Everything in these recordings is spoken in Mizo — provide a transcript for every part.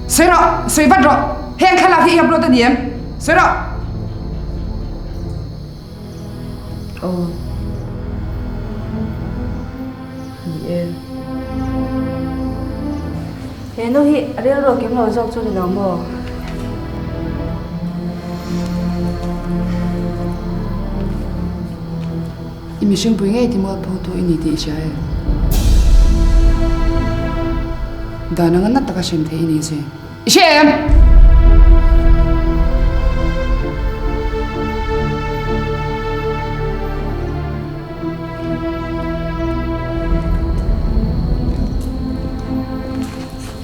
Sawi rawh! Sawi vat rawh! Heng thlalak hi i upload a ni em? Sawi rawh! Aw. Ni e. He nu hi a rilru a kim lo zawk chu ni lo maw? I mihring pui ngei ti mualpho tu i ni tih i hria em? Dan anga nat taka hrem theih i ni che. I hria em?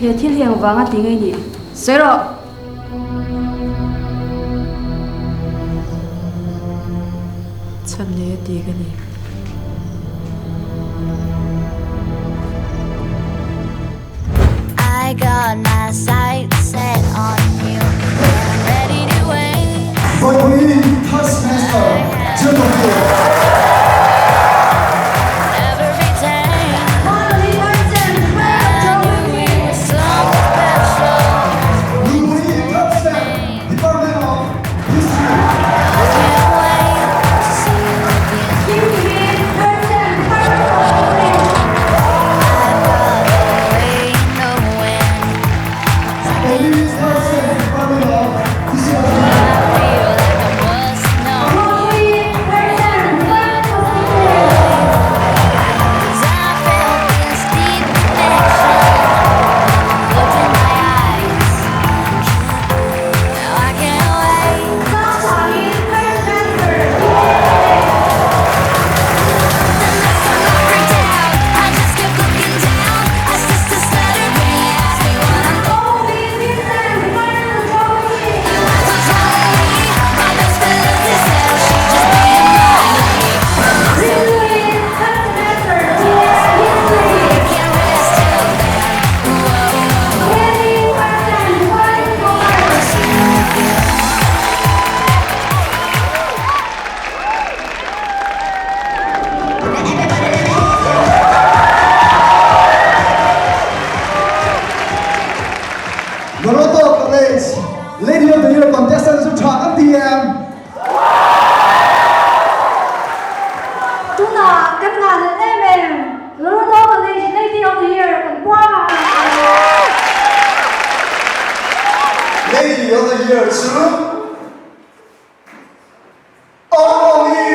He thil hi engvanga ti ngei ni? Sawi rawh! Chhan nei a ti ka ni. I got my sights set on you I'm ready to wait Vawiin third semester Chilpahnih. Never be tamed I knew we were something special Nupui third sem Department of History. I can't wait to see you again I've got no way knowing Ellie third sem Department of Physiology. I feel like I must know 'Cause I felt this deep connection when you looked in my eyes. Now I can't wait to see you again. The last time I freaked out, I just kept looking down. I just stuttered when he asked me what I'm You were so totally my best friend looked and said she just being Miley. Can't rest till then. Whoa, see you again. Loreto College Lady of the Year contestant chu tha kan ti em? Tunah kan ngah leh em em Loreto College Lady of the Year kan puang a. Lady of the Year chu Awmawmi!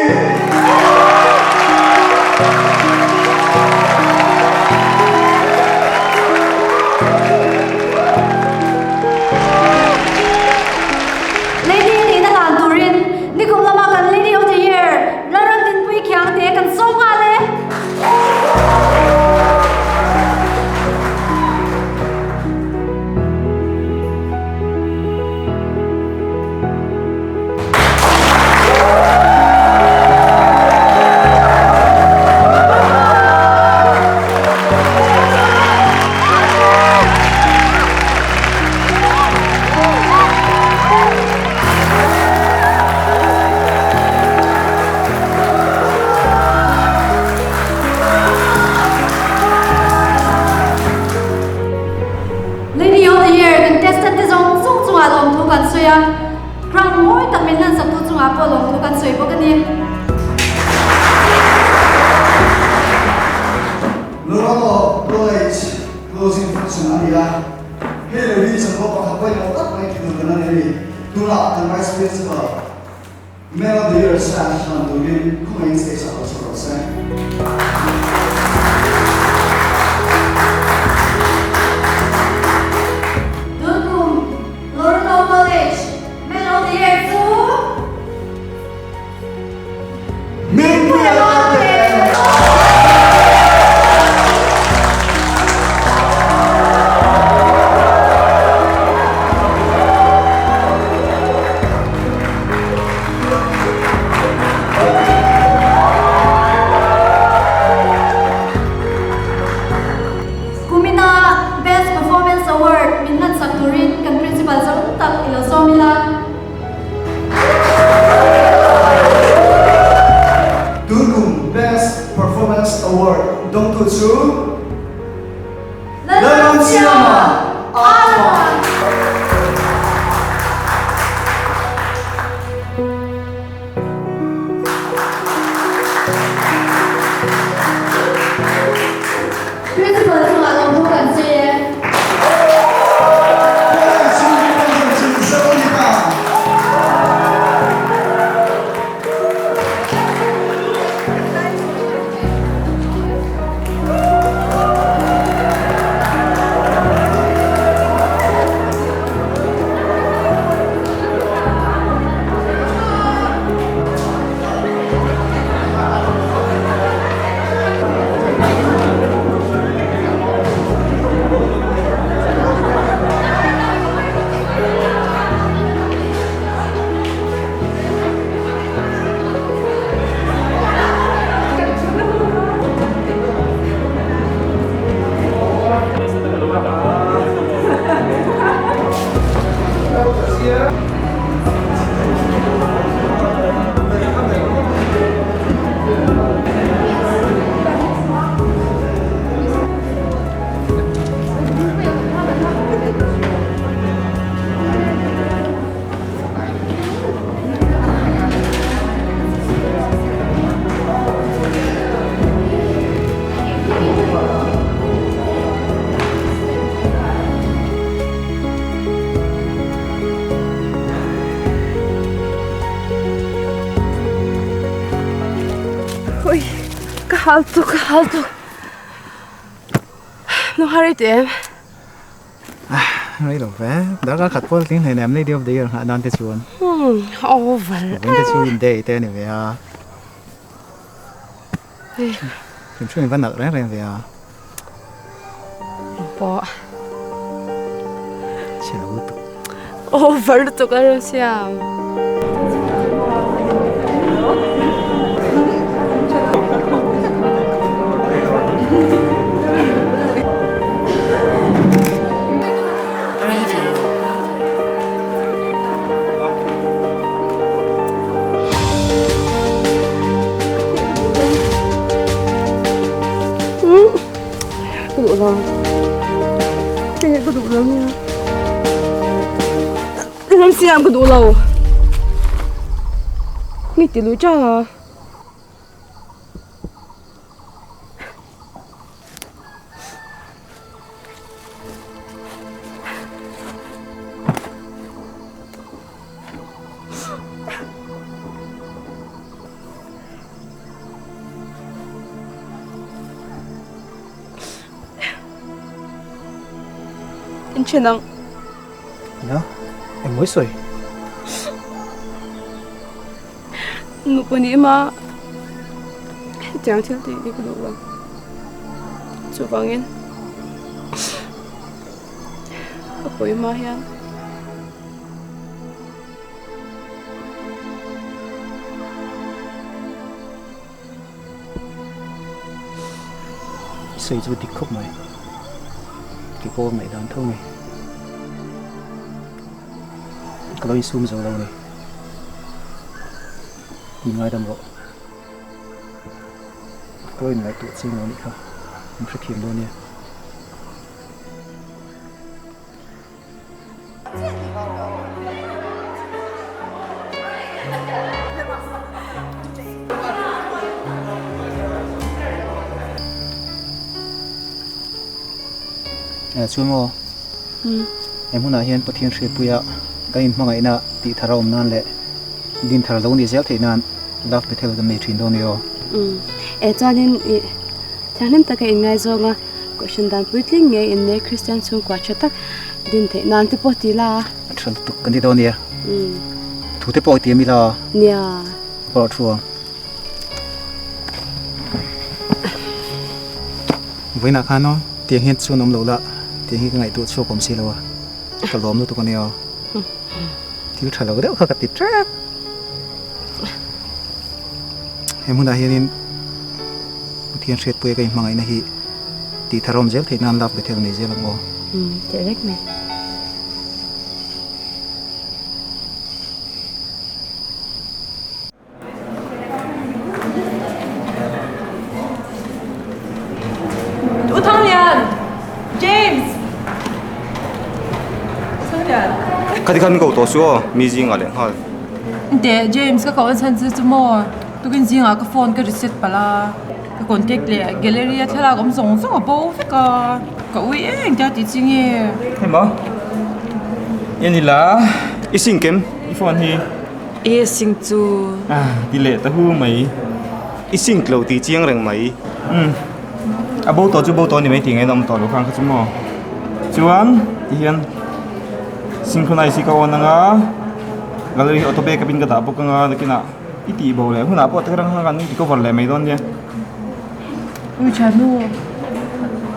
Lady nihna hlan turin nikum lama kan Lady of the Year Lalramdinpuii Khiangte kan sawm nghal e. Lady of the Year contestant te zawng zawng chungah lawmthu kan sawi a, crown mawi tak min hlan saktu chungah pawh lawmthu kan sawi bawk a ni. Loreto College closing function a ni a, hei lo hi chanvo pakhat pawimawh tak mai ti tur kan la nei a ni. Tunah kan Vice Principal Man of the Year sash hlan turin khawngaihin stage ah lo chhuak rawh se. Tunkum Loreto College Man of the Year chu Mingpuia Larte! Hal tuk, hal tuk. Nu har i ti em? Rei lo ve. Darkar khat pawh tling hleinem Lady of the Year nghah nan te chuan. Hmm, over. Vawiin te chu in day te a ni ve a. Hrim hrim in va nalh reng reng ve a. Pawh. Chhe lo lutuk. Over lutuk a rawn siam. Ka duh lo. Hei ka duh lo nia. Ram siam ka duh lo. Mi ti lui chang a. In ṭhen ang. Nia, eng mawi sawi? Nupa nih ma hetiang thil tih hi ka duh lo. Chuvangin a pawi hma hian. Sawi chu dik khawp mai. Kei pawh ngaihdan tho ni. Ka lo insum zo lo ni. Min ngaidam rawh. Ka lo inngaihtuah chiang lo anih kha. Min hrethiam dawn nia. Chuan maw he hmunah hian Pathian hriatpuia kan inhmangaihna tih thar a awm nan leh din thar lo nih zel theih nan Love Bethel kan nei thin dawn a ni aw. E chuanin i thianghlim taka inngaizawng a. Kohhran dan puitling ngei in nei Kristian chhungkua tha tak din theih nan te pawh ti la. A tha lutuk kan ti dawn nia. Thu te pawh i ti a mi la. Nia. Pawh thu ang. Vawiinah khan aw tiang hian chuan awm lo la tiang hi ka ngaihtuah chhuak awm si lo a. Ka lawm lutuk a nia aw. Thil tha lo deuh kha ka ti tep. He hmunah hianin Pathian hriatpuia ka inhmangaihna hi tih thar awm zel theih nan Love Bethel nei zel ang aw. Umm teh rek mai. U Thanglian! James! U Thanglian! Khati khan min ko tawh su aw, mi zingah leh nghal. Teh James ka koh a chhan chu chu maw? Tukin zingah ka phone ka reset palh a, ka contact leh gallery a thlalak awm zawng zawng a bo vek a, ka ui eng tia tih chi nge? Hei maw? I ni la, i sing kem i phone hi. E sing chu. Ah, ti leh ta hu mai. I sink lo tih chiang reng mai. Umm, a bo tawh chu bo tawh a ni mai tih ngaihna awm tawh lo khan kha chu maw. Chuan ti hian synchronize hi ka on anga, gallery hi auto backup in ka dah bawk anga nakinah i tih bo leh hunah pawh takirang khan kan recover leh mai dawn nia. Ui thiannu,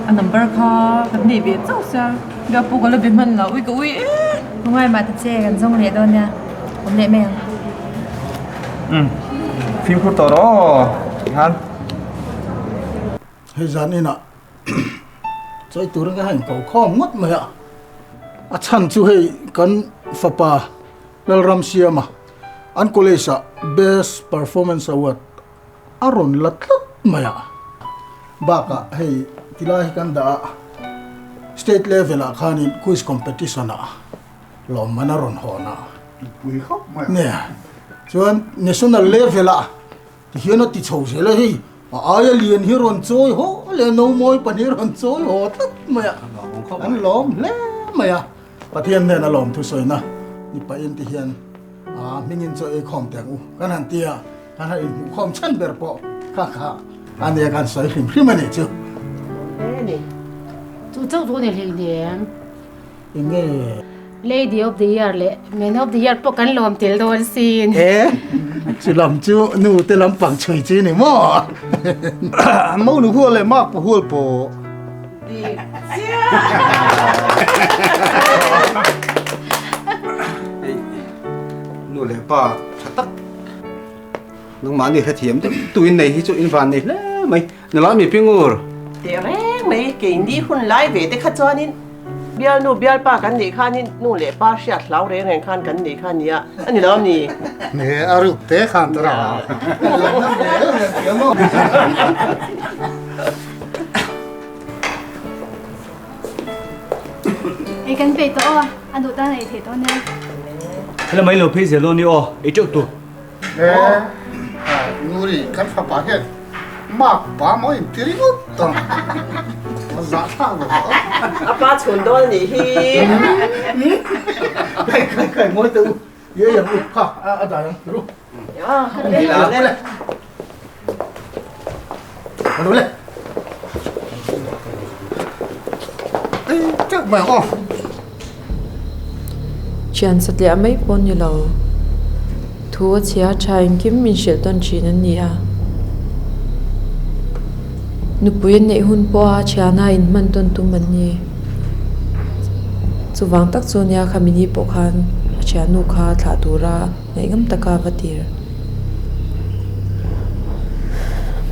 a number kha kan nei ve chauh sia, biak pawh ka la be hman lo, ui ka ui e. Khawngaih mah ta che kan zawng leh dawn nia, awm leh mai ang. Umm, fimkhur tawh rawh aw tikhan. Hei zan inah chawi turin ka han ko khawm ngawt mai a, a chhan chu hei kan fapa Lalramsiama an college ah best performance award a rawn la tlat mai a, bakah hei tilai hi kan dah a, state level ah khanin quiz competition ah lawmman a rawn hawn a, nia chuan national level ah tihian a ti chho zel a hei a aia lian hi rawn chawi haw leh no mawi pahnih rawn chawi haw tlat mai a, an lawm hle mai a, Pathian nen a lawm thusawina ni pahin tihian a hmingin chaw ei khawm teh ang u kan han ti a. Kan han inhmuhkhawm chhan ber pawh kha kha. A nia kan sawi hrim hrim a nih chu. Hle ni. Chu chauh chu ni hleinem. Enge? Lady of the year leh Man of the year pawh kan lawm tel dawn sin. E, chu lam chu nu te lampang chhui chi ni maw? Mo nu hual leh mak pa hual pawh. Dik chiah. Nu leh pa tha tak nangmahni hrethiam deuh tuin nei hi chu in van nei hle mai. Nula mi pingur. Teh reng mai, keini hun lai ve te kha chuanin bialnu bialpa kan nih khanin nu leh pa hriat hlau reng reng khan kan nih kha a nia, a ni lo a ni? Ne, a ruk te khan ta ra. Ei kan peih tawh aw, a duh tan ei theih tawh nia. Hela mai lo phei zel dawn ni aw, ei teuh tu. He Nguri kan fapa hian mark pa maw in ti ringawt tawh a zah thlak lo tawh. A pa chhun dawn a nih hi. Kai kai kai mawi teh u ye yang u kha a dah yang ru. Le. Ru le. Chắc mày không? Thian satliah mai pawh ni lo. Thu a chhia tha engkim min hrilh tawn thin an ni a. Nupui an neih hun pawha thiana inhman tawn tum an ni. Chuvang tak chu nia khami ni pawh khan a thiannu kha thlah tura ngaihngam taka va tir.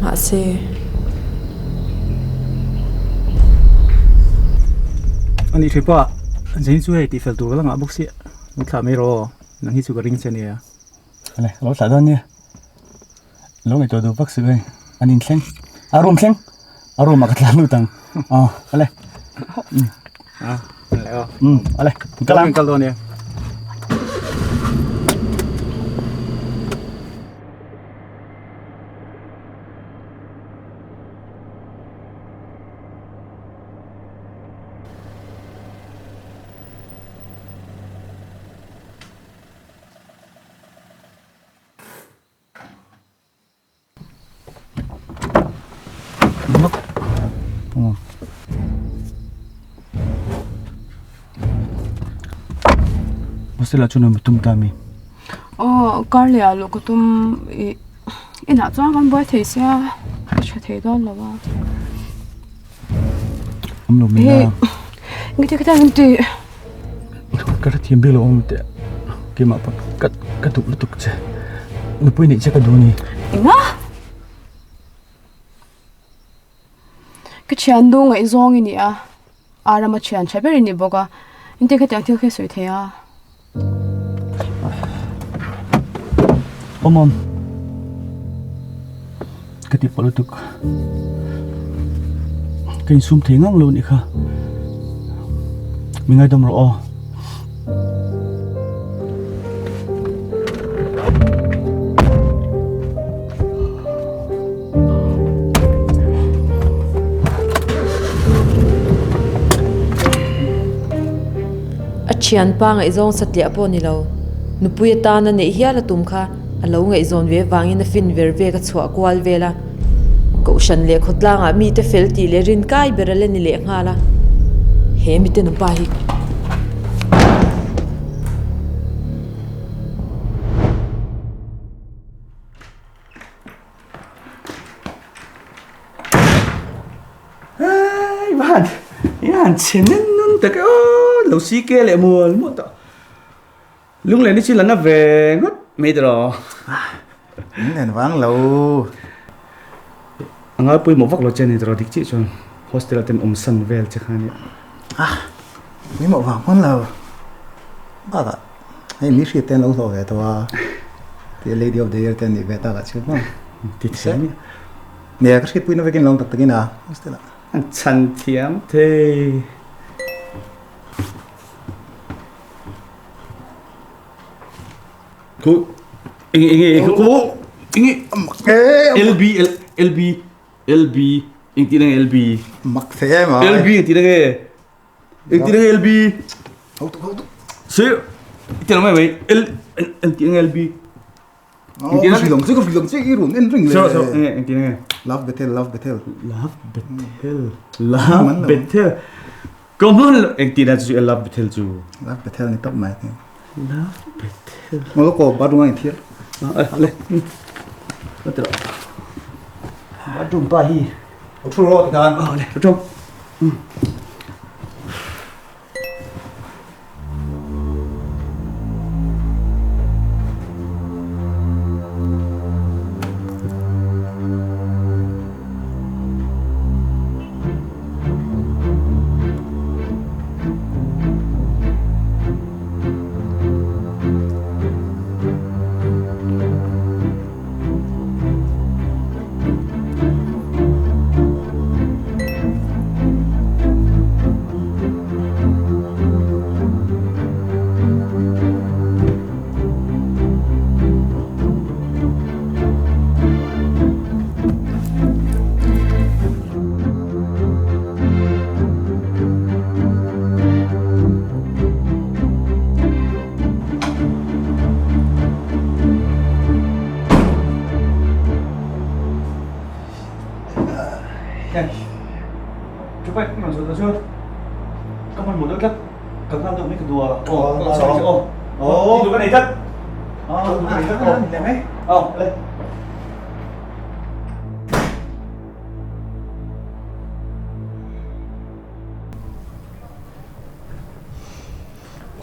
Mahse. Ani thei pawh zain chu hei tihfel tur ka la ngah bawk sia lo thlah mai rawh aw nang hi chu ka ring che ania. Awle ka lo thlah dawn nia lo ngaihtuah duh vak suh hei an inthleng a room thleng a room ah ka tlan lut ang aw awle awle kal ang kal dawn nia. Hostel ah chuan awm tum ta mi? Aw kar leh ah luh ka tum ih inah chuan kan buai thei sia ka tha thei dawn lo a. Awm lo mai a. Engti ka tan ti? Ka hrethiam bik lo awm teh keimah pawh ka ka duh lutuk che nupui neih che ka duh a ni. Enga? Ka thian du ngaihzawng i ni a. A rama thian tha ber i ni bawk a, engtin khatiang thil khi sawi thei a? Awm awm. Ka ti pawh lutuk. Ka insum thei ngang lo a nih kha. Mi ngaidam rawh aw. A thianpa ngaihzawng satliah pawh ni lo, nupui atana neih hial a tum kha a lo ngaihzawn ve vangin a fin ver vek a chhuah kual vel a. Kohhran leh khawtlangah mite fel tih leh rin kai ber a la ni leh nghal a, he mite nupa hi. Hei van hian chhe nen nun tak e aw lo si ke leh mual mual tawh lunglen hi chu la na ve ngawt mai tawh Lunglen vang lo a ngai pawimawh vak lo che ni tawh dik chiah chuan hostel ah ten awm san vel che kha ania pawimawh vang pawn lo bakah Hei mi hriat te an lo hlawh ve tawh a, ti Lady of the Year te an nih ve tak ah chuan maw? Ti thiam i. Nia ka hriatpui na vekin lawm tak takin a hostel ah. An chhan thiam thei. Khu enge enge khu enge LB LB LB engtin nge LB mak thei em a LB engtin nge Engtin nge LB? Ho tu ho tu. Sir, i tel mai mai. L engtin nge LB? Engtin nge? Ka hrilh ang che ka hrilh ang che i rawn en reng le. Sir, sir, engtin nge? Love Bethel, Love Bethel. Love Bethel, Love Bethel. Ka hman lo eng tihna chu e Love Bethel chu. Love Bethel ni tawp mai. Love Bethel. Ngolo ko bathroom ang thial. Le. Ka tira. Bathroom pa hi. Thu ro ti khan. Le, thu.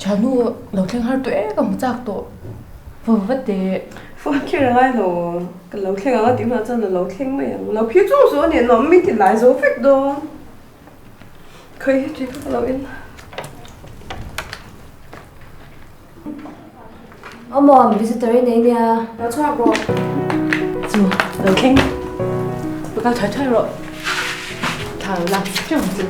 Chanu lo thleng har tawh e ka hmu chak tawh va va teh. Phone kher a ngai lo ka lo thleng ang a tih hunah chuan a lo thleng mai ang lo phir chung chu a ni nuam min ti lai zo vek dawn khawi hi tui kha ka lo en. Awmawm visitor i nei nia. Lo chhuak rawh. Chu lo thleng. Ka kal thuai thuai rawh. Thla lo lak ṭeuh ang chu.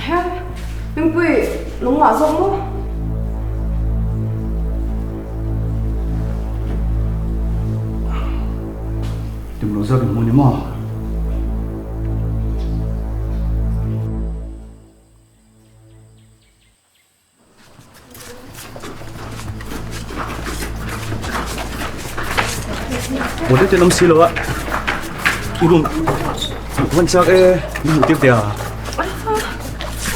He, Hmingpui, nangmah zawk maw? Tum lo zawk in hmu ni maw? Bawlhhlawh te an awm si lo a, i room hman chak e min hmuh tir teh a.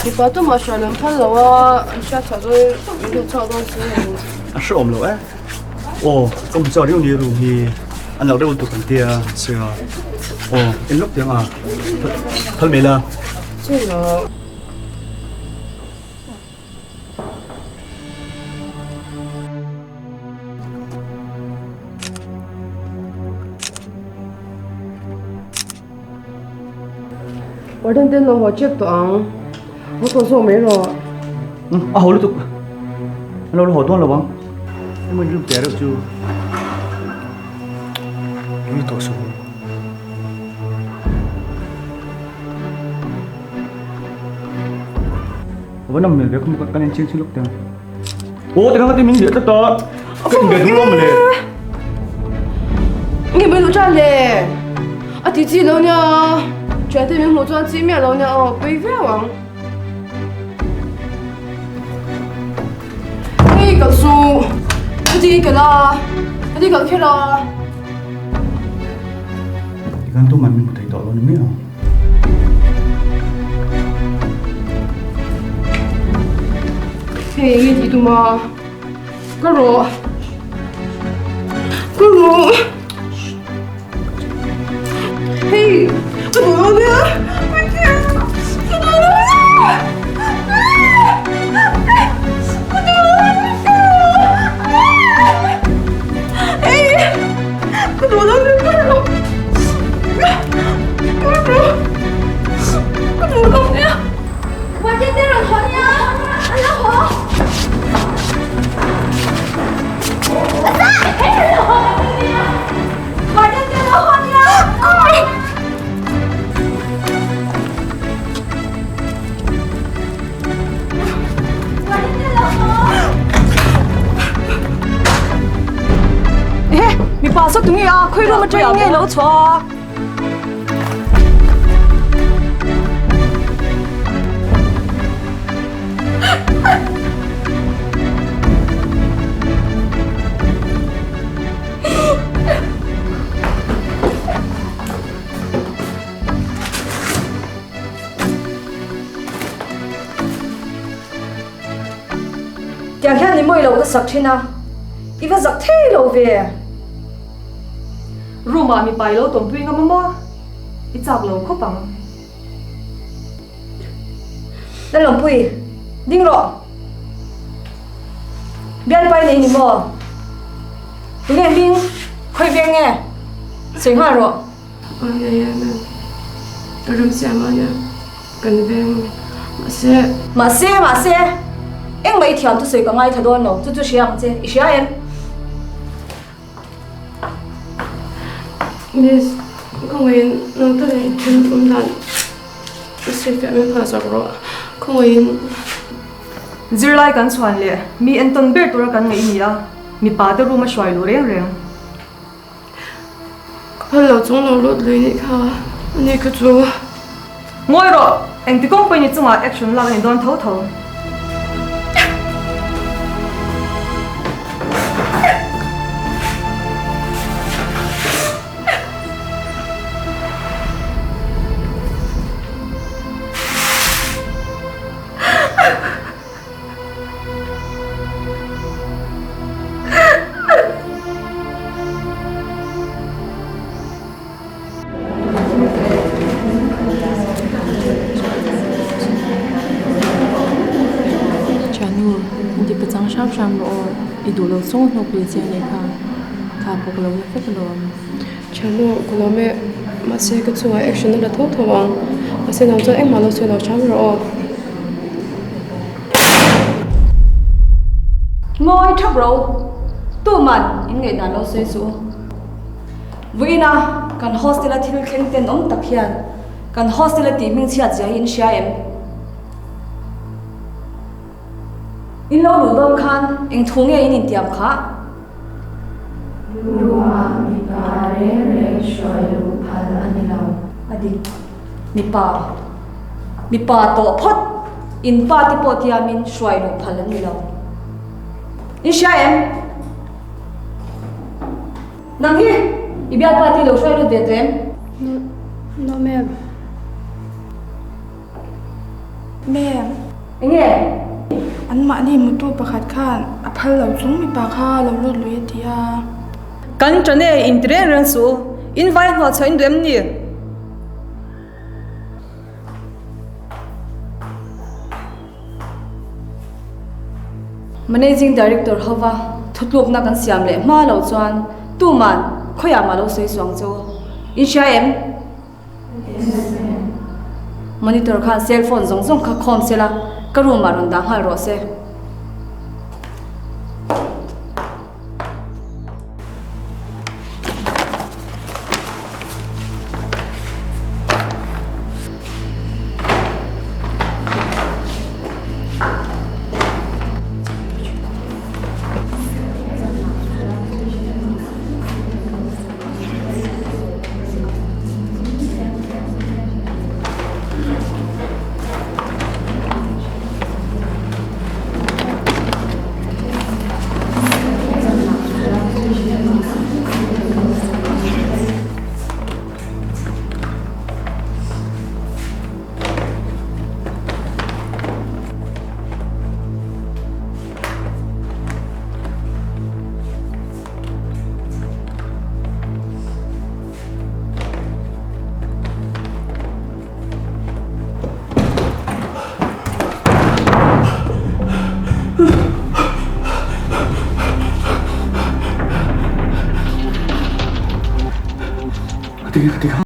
Mipa chu mah hruai lem phal lo a, an hriat chhuah dawn min hmuh chhuak dawn si a ni. A hrehawm lo e. Aw ka hmu chak riau ni room hi an lo reuh lutuk an tia sia. Aw en lawk teh ang a, phal mai la. Chu lo. Warden ten lo haw chep tawh ang. Haw tawh zawk mai rawh. A haw lutuk. An lo la haw dawn lo ang. Emaw in room teh reuh chu. Eng tawh suh. A va nawm hmel ve khum kan en chiang chiang lawk teh ang. Aw tikhan ka ti min biah tlat a. Ka inbe duh lo mawle. Nge mai luh tan le. A ti chi lo nia. Thiante min hmuh chuan chi miah lo nia aw pawi viau ang. Hei kal suh. Ka ti kal a. Ka ti kal kher a. Tikhan tuman min hmu thei tawh lo ni mai ang. Hei nge tih tum a ka rawh ka rawh hei ka duh lo nia ka duh lo nia ka duh lo hei ka duh lo nia ka rawh Mipa saw tunge a khawi room atangin nge lo chhuah a. ni mawi lo ka sak thin a, i va zak thei lo ve. Room ah mipa i lo tawmpui ngam a maw? I chak lo khawp ang. Lalawmpui, ding rawh. Bialpa i nei ni maw? Tunge hming? Khawi veng nge? Sawi nghal rawh. Aw nei e ma'am. Ka ram siam a nia kan veng a mi. Mahse. Mahse, mahse. Engmah i thiam thusawi ka ngaithla dawn lo. Chu chu hria ang che. I hria em? Miss, khawngaihin nang ta leh thil awm dan i sawi fiah mai phah zawk rawh. Khawngaihin. Zirlai kan chhuan leh mi entawn ber tura kan ngaih ni a, mipa te room a hruai luh reng reng. Ka phal lo chung lo lut lui nih kha ani kha chu. Ngawi rawh, engti kawng pawhin i chungah action lak a ni dawn tho tho. Thiannu, in ti pachang hram hram rawh aw, i duh lo chung hnawk lui che anih kha, tha bawk lo la vek alawm. Thiannu, ka lawm e, mahse ka chungah action a la tho tho ang, mahse nang chuan engmah lo sawi lo hram rawh aw. Ngawi thap ro, tuman in ngaihdan lo sawi suh u. Vawiina kan hostel a thil thleng ten awm tak hian kan hostel a tih hming chhiat zia hi in hria em? In lo luh dawn khan eng thu nge in intiam khah? Room-ah mipa reng reng hruai luh phal a ni lo. A dik. Mipa. Mipa tawh phawt. In pa te pawh tiamin hruai luh phal an ni lo. In hria em? Nang hi i bialpa te i lo hruai lut ve tawh em? No, no ma'am. Ma'am. Enge? An mahni mutu pakhat khan a phal lo chung mipa kha lo lut lui a ti a. Kan ṭan e, inti reng reng suh u. In vai hnawh chhuah in duh em ni? Managing Director hova thutlukna kan siam leh hma lo chuan tuman khawiah mah lo sawi suang che u. In hria em? Monitor khan cell phone zawng zawng kha khawm sela ka room ah rawn dah nghal rawh se.